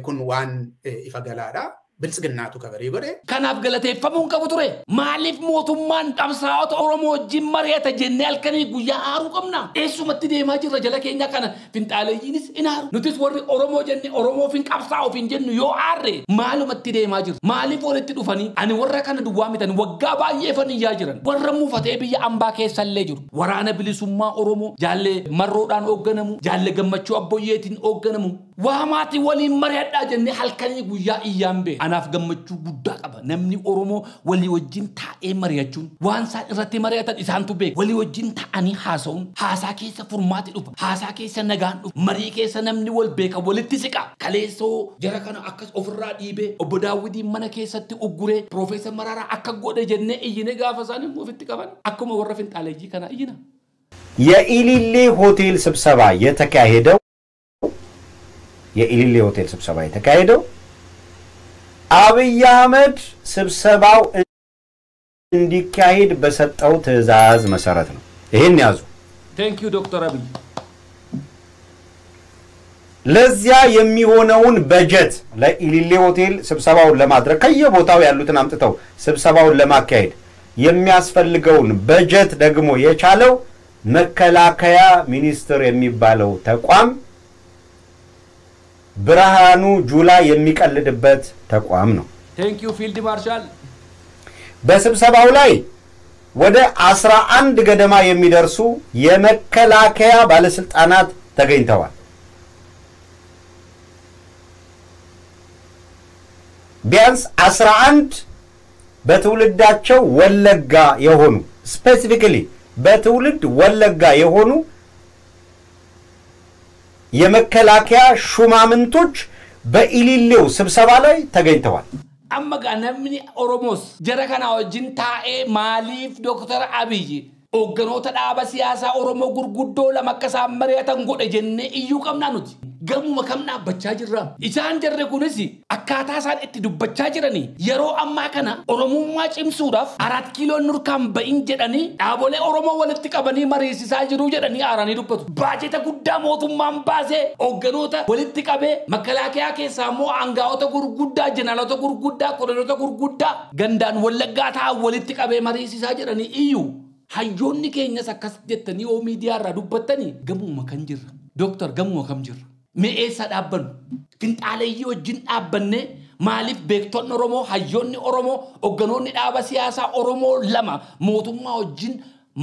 Kun waan ifa galaadha. Biltsiginnaatu kabarii godhe.
Kanaaf galateeffamuu hin qabu ture. Maaliif mootummaan qabsaa'ota Oromoo wajjin mari'ata jennee halkanii guyyaa aaruu qabna? Eessumatti deemaa jirra jala keenya kana finxaaleeyyiinis hin aaru. Nutis warri Oromoo jenne Oromoof hin qabsaa'uuf hin jennu yoo aarre maalumatti deemaa jirra? Maaliif walitti dhufanii ani warra kana duwwaa mitan waggaa baay'ee faniyyaa jiran warra muufatee biyya ambaa keessallee jiru. Waraana bilisummaa Oromoo jaallee marroodhaan hoogganamu, jaallee gammachuu abboyyeetiin hoogganamu. Waa maatii waliin mari'adhaa jennee halkanii guyyaa iyyaan beeku. Anaaf gammachuu guddaa qaba. Namni Oromoo walii wajjin taa'ee mari'achuun waan isaan irratti mari'atan isaantu beeka. Walii wajjin taa'anii haasa'uun haasaa keessa furmaati dhufa. Haasaa keessa nagaan dhufa. Marii keessa namni wal beeka walitti siqa. Kaleessoo jara kana akkas ofirraa dhiibee Obbo Daawwitiin mana keessatti ugguree Piroofeesar Mararaa akka godhe jennee iyyine gaafa isaan immoo ofitti qaban akkuma warra finxaaleeyyii kana iyyina.
የኢሊሌ ሆቴል ስብሰባ የተካሄደው የኢሊሌ ሆቴል ስብሰባ የተካሄደው አብይ አህመድ ስብሰባው እንዲካሄድ በሰጠው ትዕዛዝ መሰረት ነው። ይሄን ያዙ።
Thank you ዶክተር አብይ።
ለዚያ የሚሆነውን በጀት ለኢሊሌ ሆቴል ስብሰባውን ለማድረግ ከየቦታው ያሉትን አምጥተው ስብሰባውን ለማካሄድ የሚያስፈልገውን በጀት ደግሞ የቻለው መከላከያ ሚኒስቴር የሚባለው ተቋም ብርሃኑ ጁላ የሚቀልድበት ተቋም ነው።
Thank you ፊልድ ማርሻል።
በስብሰባው ላይ ወደ 11 ገደማ የሚደርሱ የመከላከያ ባለስልጣናት ተገኝተዋል። ቢያንስ 11 በትውልዳቸው ወለጋ የሆኑ ስፔሲፊካሊ በትውልድ ወለጋ የሆኑ የመከላከያ ሹማምንቶች በኢሊሌው ስብሰባ ላይ ተገኝተዋል።
Amma gaa namni Oromoos jara kana wajjin taa'ee maaliif Dooktar Abiyyi hoogganoota dhaaba siyaasaa Oromoo gurguddoo lama akka isaan mari'atan godhe jennee iyyuu qabnaa nuti. Gamuma kam dhaabbachaa jirra. Isaan jarre kunis akkaataa isaan itti dubbachaa jiranii yeroo ammaa kana Oromummaa cimsuudhaaf 4 kiiloon nurkaan ba'in jedhanii dhaabolee Oromoo walitti qabanii mariisisaa jiru jedhanii aaranii dubbatu. Baajeta guddaa mootummaan baasee hoogganoota walitti qabee makalaakiyaa keessaa immoo aangaa'ota gurguddaa, jeneraalota gurguddaa, koloneelota gurguddaa gandaan wallaggaa ta'an walitti qabee mariisisaa jedhanii iyyuu. Hayyoonni keenyas akkas jettanii oo miidiyaa irraa dubbattanii gamuma kan jirra. Dooktar gamuma kam jirra? Mee eessa dhaabbannu? Finxaaleeyyii wajjin dhaabbannee maaliif beektonni Oromoo, hayyoonni Oromoo, hoogganoonni dhaaba siyaasaa Oromoo lama mootummaa wajjin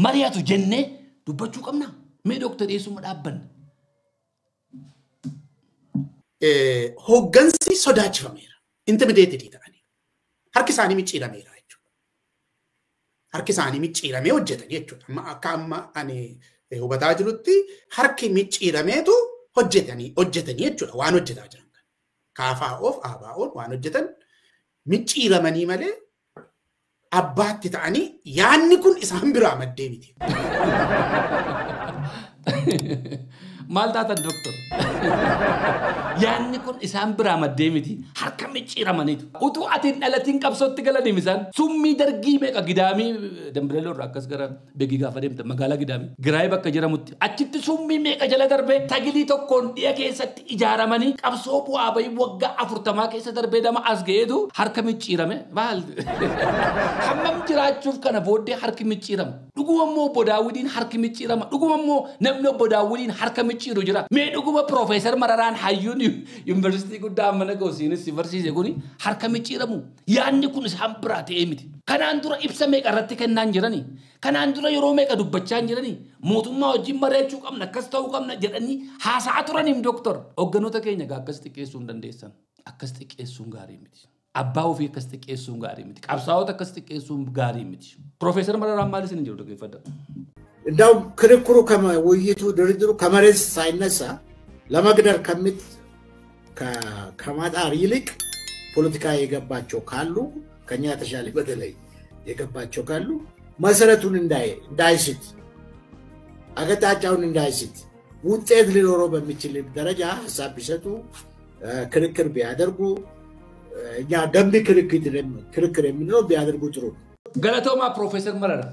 mari'atu jennee dubbachuu qabna? Mee dooktar eessuma dhaabbanna?
Hooggansi sodaachifameera. Intimideeted ta'anii. Harki isaanii micciirameera jechuudha. Harki isaanii micciiramee hojjetan jechuudha. Amma akka amma ani hubataa jirutti harki micciirameetu hojjetanii jechuudha waan hojjetaa jiran kana. KFOf ABO'n waan hojjetan micciiramanii malee abbaatti ta'anii yaanni kun isaan biraa maddee miti.
Maal taatan dooktar? Yaanni kun isaan biraa maddee miti. Harka micciiramaniitu. Utuu ati hin dhalatiin qabsootti galaniif isaan summii dargii meeqa gidaamii Dambireeloo irraa akkas gara Beegii gaafa deemta magaalaa gidaamii Giraayii bakka jedhamutti achitti summii meeqa jala darbee tagilii tokkoon dhiya keessatti ijaaramanii qabsoo bu'aa bahii waggaa 40 keessa darbee dama as ga'eetu harka micciirame maal hammam jiraachuuf kana booddee harki micciirama. Dhuguma immoo Obbo Daawwitiin harki micciirama. Dhuguma immoo namni Obbo Daawwitiin harka micciiru jira. Mee dhuguma Piroofeesar Mararaan hayyuun yuunivarsiitii guddaa mana Goosiinis barsiise kuni harka micciiramu. Yaanni kun isaan biraa ta'ee miti. Kanaan dura ibsa meeqa irratti kennaan jiranii? Kanaan dura yeroo meeqa dubbachaa jiranii? Mootummaa wajjin mari'achuu qabna, akkas ta'uu qabna jedhanii haasa'aa turaniim dooktor. Hoogganoota keenya gaa akkas xiqqeessuu hin dandeessan. Akkas xiqqeessuun gaarii miti. Abbaa ofii akkas xiqqeessuun gaarii miti. Qabsaa'ota akkas xiqqeessuun gaarii miti. Piroofeesar Mararaan maal isin jiru dhaggeeffadha?
እንደውም ክርክሩ ውይይቱ ድርድሩ ከመሬት ሳይነሳ ለመግደር ከማጣር ይልቅ ፖለቲካ የገባቸው ካሉ ከኛ የተሻለ በተለይ የገባቸው ካሉ መሰረቱን እንዳይስት አቅጣጫውን እንዳይስት ውጤት ሊኖረው በሚችል ደረጃ ሀሳብ ቢሰጡ ክርክር ቢያደርጉ እኛ ገንቢ ክርክር የምንለው ቢያደርጉ ጥሩ ነው።
Galatoomaa Piroofeesar Mararaa,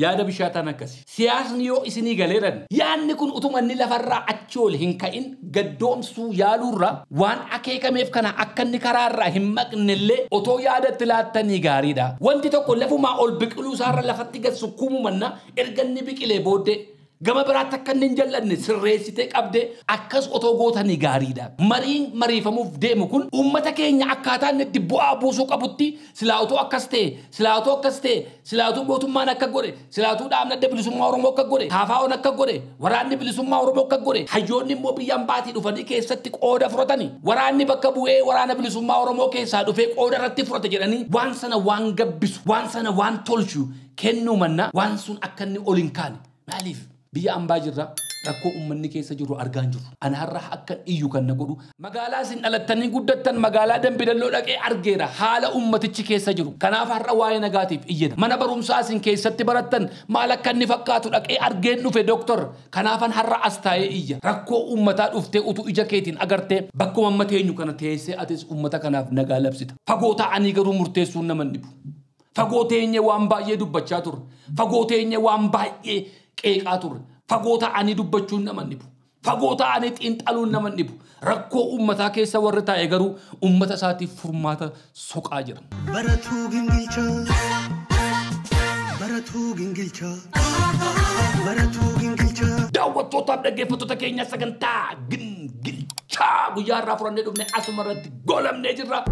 yaada bishaataan akkasi. Siyaasni yoo isinii galeeran yaadni kun utuma inni lafarraa achi ol hin ka'in gaddoomsuu yaaluurra waan akeekameef kana akka inni karaarraa hin maqnellee otoo yaadatti laattanii gaariidha. Wanti tokko lafumaa ol biqiluu isaarra lafatti gad sukkuumuu manna erga inni biqilee booddee gama biraatti akka inni hin jal'anne sirreessitee qabdee akkas otoo gootanii gaariidha. Mariin mariifamuuf deemu kun uummata keenya akkaataa inni itti bu'aa buusuu qabutti silaa otoo akkas ta'e, silaa otoo akkas ta'e, silaa otoo mootummaan akka godhe, silaa otoo dhaabni Adda Bilisummaa Oromoo akka godhe, KFO'n akka godhe, waraanni bilisummaa Oromoo akka godhe, hayyoonni immoo biyyaan baatii dhufanii keessatti qooda fudhatanii, waraanni bakka bu'ee waraana bilisummaa Oromoo keessaa dhufee qooda irratti fudhate jedhanii waan sana waan gabbisu, waan sana waan tolchu kennuu manna waan sun akka inni ol hin kaane. Maaliif? Biyya ambaa jirra, rakkoo uummanni keessa jiru argaa hin jiru. Ani har'a akka iyyu kan na godhu magaalaa isin dhalattanii guddattan magaalaa Dambidalloo dhaqee argeera haala uummatichi keessa jiru. Kanaaf har'a waa'ee nagaatiif iyyata. Mana barumsaa isin keessatti barattan maal akka inni fakkaatu dhaqee argeen dhufe dooktor. Kanaafan har'a as taa'ee iyya. Rakkoo uummataa dhuftee utuu ija keetiin agartee bakkuma amma teenyu kana teessee atis uummata kanaaf nagaa labsita. Fagoo taa'anii garuu murteessuun nama hin dhibu. Fagoo teenyee waan baay'ee dubbachaa turre. Fagoo teenyee waan baay'ee qeeqaa turre. Fagoo taa'anii dubbachuun nama hin dhibu. Fagoo taa'anii xiinxaluun nama hin dhibu. Rakkoo uummataa keessa warri taa'e garuu uummata isaatiif furmaata soqaa jira.
Baratuu gingilchaa. Baratuu gingilchaa. Baratuu gingilchaa.
Daawwattootaaf dhaggeeffattoota keenya, sagantaa gingilchaa guyyaa irraa furannee dhufne asuma irratti goolabnee jirra.